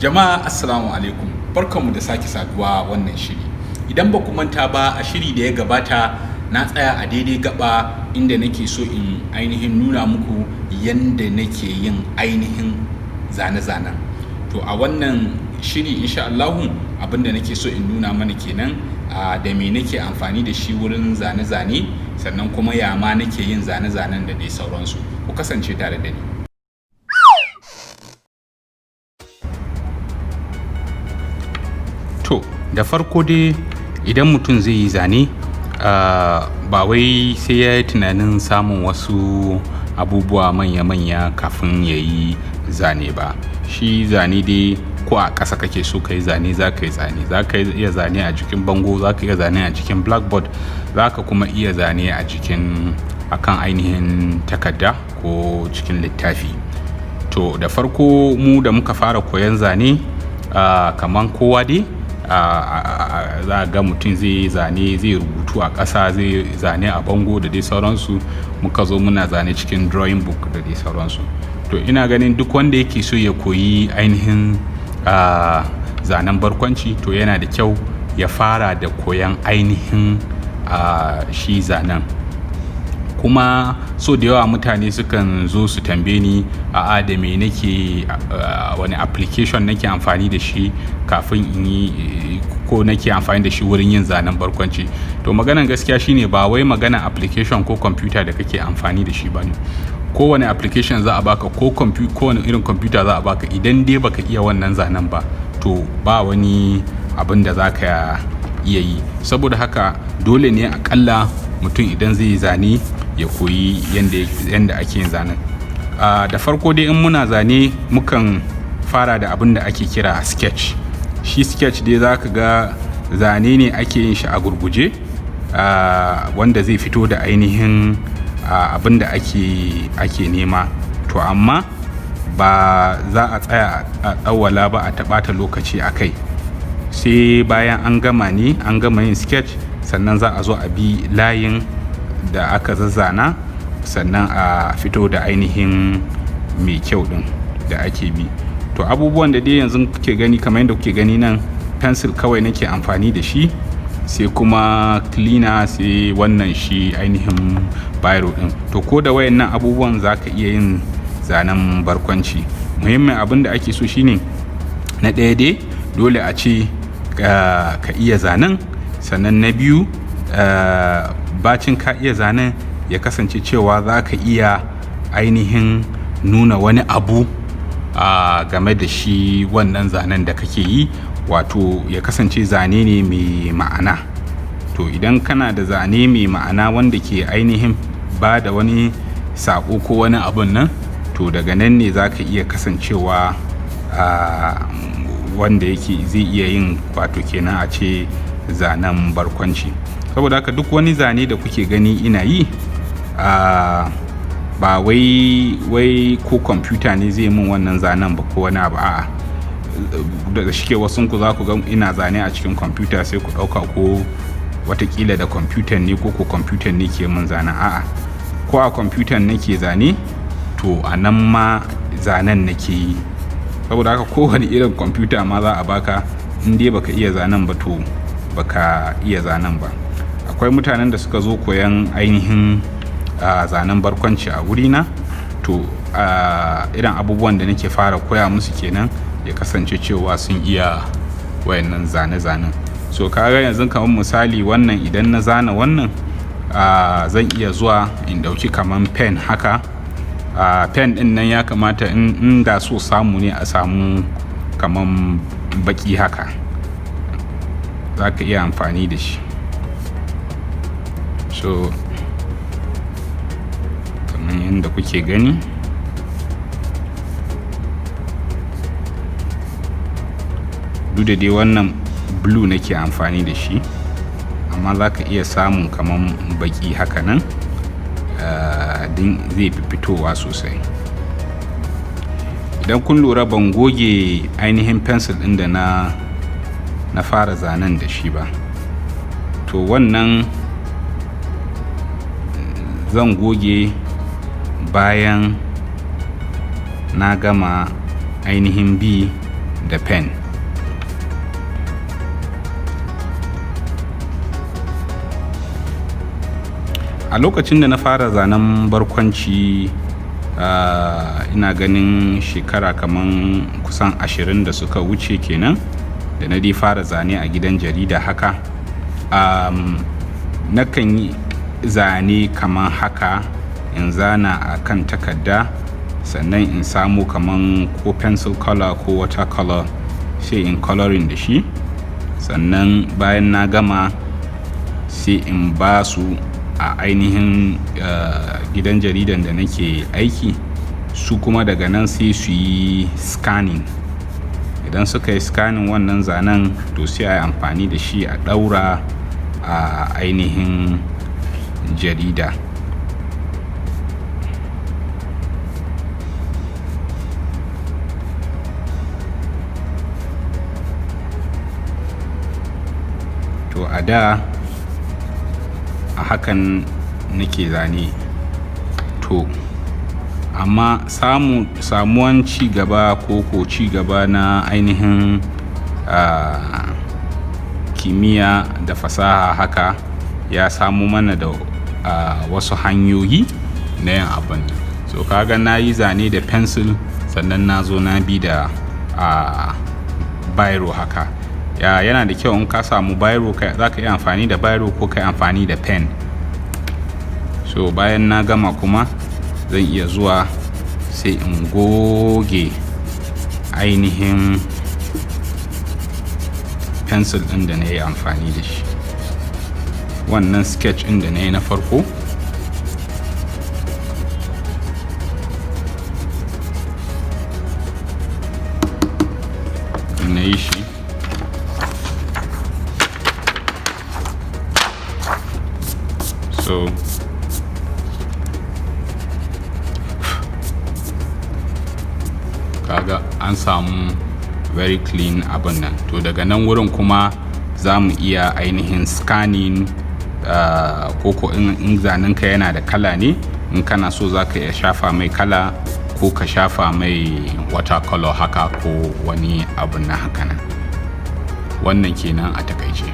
Jama'a, assalamu alaikum, barkanmu da sake saduwa wannan shiri. Idan ba ku manta ba, a shiri da ya gabata na tsaya a daidai gaba inda nake so in ainihin nuna muku yanda nake yin ainihin zane-zanen. To, a wannan shiri, insha Allahu, abinda nake so in nuna mana kenan, da me nake amfani da shi wurin zane-zane, sannan kuma ya ma nake yin zane-zanen da dai sauransu. Ku kasance tare da ni. To, da farko dai, idan mutum zai yi zane, ba wai sai ya yi tunanin samun wasu abubuwa manya-manya kafin ya yi zane ba. Shi zane dai, ko a ƙasa kake so ka yi zane, za ka yi zane. Za ka iya zane a jikin bango, za ka iya zane a jikin blackboard, za ka kuma iya zane a jikin akan ainihin takarda ko cikin littafi. To, da farko mu da muka fara koyon zane, kaman kowa dai, za ga mutum zai yi zane, zai rubutu a ƙasa, zai zane a bango da dai sauransu. Muka zo muna zane cikin drawing book da dai sauransu. To, ina ganin duk wanda yake so ya koyi ainihin zanen barkwanci, to yana da kyau ya fara da koyan ainihin shi zanen. Kuma so da yawa mutane sukan zo su tambaye ni, a'a, da me nake, wani application nake amfani da shi kafin in yi, ko nake amfani da shi wurin yin zanen barkwanci. To, maganan gaskiya shine ba wai magana application ko computer da kake amfani da shi ba ne. Kowane application za a baka, ko kowane irin computer za a baka, idan dai baka iya wannan zanen ba, to ba wani abin da za ka iya yi. Saboda haka dole ne akalla mutum idan zai yi zane ya koyi yanda ake yin zanen. Da farko dai, in muna zane, mukan fara da abin da ake kira sketch. Shi sketch dai za ka ga zane ne ake yin shi a gurguje, wanda zai fito da ainihin abin da ake nema. To, amma ba za a tsaya a tsawwala ba, a taɓata lokaci a kai. Sai bayan an gama ne, an gama yin sketch, sannan za a zo a bi layin da aka zazzana, sannan a fito da ainihin mai kyau ɗin da ake bi. To, abubuwan da dai yanzu kuke gani, kamar yadda kuke gani nan, pencil kawai nake amfani da shi, sai kuma cleaner, sai wannan shi ainihin biro ɗin. To, ko da wayannan abubuwan za ka iya yin zanen barkwanci. Muhimmin abin da ake so shine, na ɗaya dai, dole a ce ka iya zanen. Sannan na biyu, bacin ka iya zanen, ya kasance cewa za ka iya ainihin nuna wani abu game da shi wannan zanen da kake yi, wato ya kasance zane ne mai ma'ana. To, idan kana da zane mai ma'ana wanda ke ainihin ba da wani saƙo ko wani abun nan, to daga nan ne za ka iya kasancewa wanda yake zai iya yin, wato kenan a ce, zanen barkwanci. Saboda haka duk wani zane da kuke gani ina yi, ba wai ko kwamfuta ne zai min wannan zanen ba ko wani abu, a'a. Da shike wasun ku za ku ga ina zane a cikin kwamfuta, sai ku ɗauka ko watakila da kwamfutan ne ko kwamfutan ne ke min zanen. A'a, ko a kwamfutan nake zane, to a nan ma zanen nake yi. Saboda haka kowane irin kwamfuta ma za a baka, in dai baka iya zanen ba, to baka iya zanen ba. Akwai mutanen da suka zo koyan ainihin zanen barkwanci a wurina. To, irin abubuwan da nake fara koya musu kenan, ya kasance cewa sun iya wayannan zane-zanen. So kaga yanzu, kamar misali wannan, idan na zana wannan, zan iya zuwa in dauki kamar pen haka. Pen din nan ya kamata in da so samu ne a samu kamar baki haka, za ka iya amfani da shi. So kamar yadda kuke gani, duk da dai wannan blue nake amfani da shi, amma za ka iya samun kamar baki haka nan din, zai fi fitowa sosai. Idan kun lura, ban goge ainihin pencil ɗin da na fara zanen da shi ba. To, wannan zan goge bayan na gama ainihin bi da pen. A lokacin da na fara zanen barkwanci, ina ganin shekara kaman kusan 20 da suka wuce kenan da na dai fara zane a gidan jarida haka, nakan yi zane kaman haka, in zana a kan takarda, sannan in samo kaman ko pencil color ko water color, sai in coloring da shi. Sannan bayan na gama, sai in ba su a ainihin gidan jaridan da nake aiki. Su kuma daga nan sai su yi scanning. Idan suka yi scanning wannan zanen, to sai a yi amfani da shi a ɗaura a ainihin jarida. To a da a hakan nake zane. To amma samuwan ci gaba ko ci gaba na ainihin kimiyya da fasaha haka ya samo mana da wasu hanyoyi na yin abun. So ka ga na yi zane da pencil, sannan na zo na bi da biro haka. Yana da kyau in ka samu biro, za ka iya amfani da biro ko ka yi amfani da pen. So bayan na gama kuma, zan iya zuwa sai in goge ainihin pencil ɗin da na yi amfani da shi. Wannan sketch ɗin da na yi na farko, na yi shi. So kaga an samu very clean abun nan. To daga nan wurin kuma za mu iya ainihin scanning, ko in zanenka yana da kala ne, in kana so za ka iya shafa mai kala ko ka shafa mai watercolor haka ko wani abun na haka nan. Wannan kenan a takaice.